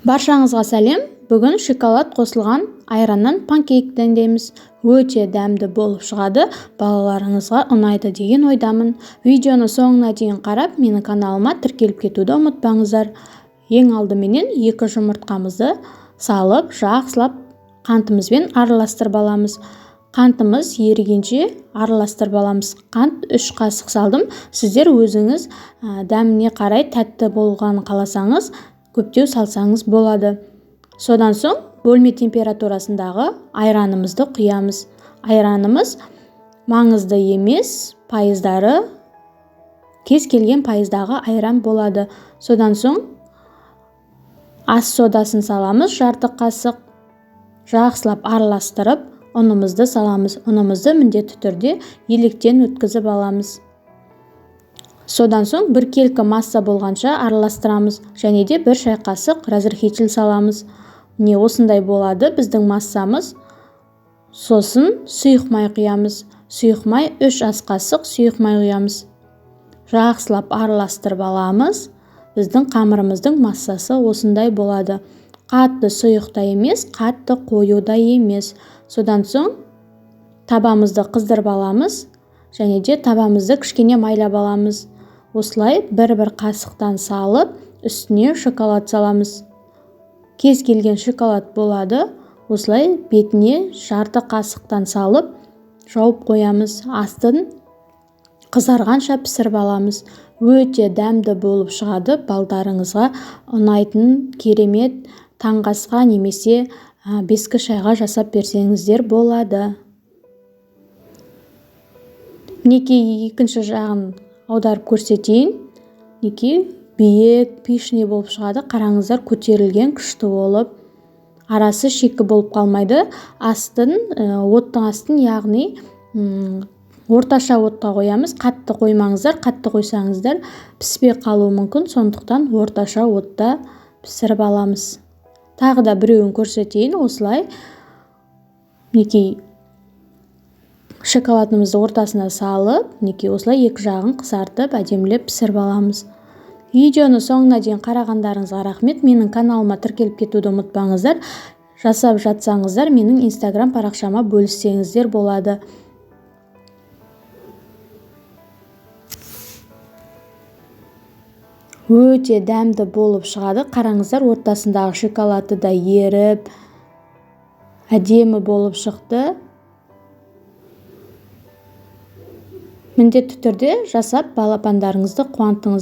Баршаңызға сәлем. Бүгін шоколад қосылған айраннан панкейк дайындаймыз. Өте дәмді болып шығады, балаларыңызға ұнайды деген ойдамын. Видеоны соңына дейін қарап, менің каналыма тіркеліп кетуді ұмытпаңыздар. Ең алдыменен 2 жұмыртқамызды салып, жақсылап қантымызбен араластырып аламыз. Қантымыз ерігенше араластырып аламыз. Қант 3 қасық салдым. Сіздер өзіңіз дәміне қарай тәтті болғанын қаласаңыз, көптеу салсаңыз болады. Содан соң бөлме температурасындағы айранымызды құямыз. Айранымыз маңызды емес, пайыздары кез келген пайыздағы айран болады. Содан соң ас содасын саламыз, жарты қасық. Жақсылап араластырып, ұнымызды саламыз. Ұнымызды міндетті түрде електен өткізіп аламыз. Содан соң біркелкі масса болғанша араластырамыз және де 1 шай қасық разрыхлитель саламыз. Міне осындай болады біздің массамыз. Сосын сұйық май құямыз. Сұйық май 3 ас қасық сұйық май құямыз. Жақсылап араластырып аламыз. Біздің қамырымыздың массасы осындай болады. Қатты сұйық та емес, қатты қою да емес. Содан соң табамызды қыздырып аламыз және де табамызды кішкене майлап аламыз. Осылай бір-бір қасықтан салып, үстіне шоколад саламыз. Кез келген шоколад болады. Осылай бетіне жарты қасықтан салып, жауып қоямыз. Астын қызарғанша пісіріп аламыз. Өте дәмді болып шығады. Балдарыңызға ұнайтын керемет таңғы асқа немесе бескі шайға жасап берсеңіздер болады. Мінекей екінші жағын аударып көрсетейін. Мінекей биік пишный болып шығады. Қараңыздар, көтерілген күшті болып, арасы шикі болып қалмайды. Астын, оттың астын, яғни, орташа отқа қоямыз. Қатты қоймаңыздар, қатты қойсаңыздар піспей қалуы мүмкін. Сондықтан орташа отта пісіріп аламыз. Тағы да біреуін көрсетейін. Осылай мінекей шоколадымызды ортасына салып, мінекей осылай екі жағын қызартып, әдемілеп пісіріп аламыз. Видеоны соңына дейін қарағандарыңызға рахмет. Менің каналыма тіркеліп кетуді ұмытпаңыздар. Жасап жатсаңыздар, менің Инстаграм парақшама бөліссеңіздер болады. Өте дәмді болып шығады. Қараңыздар, ортасындағы шоколады да еріп, әдемі болып шықты. Міндетті түрде жасап балапандарыңызды қуантыңыз.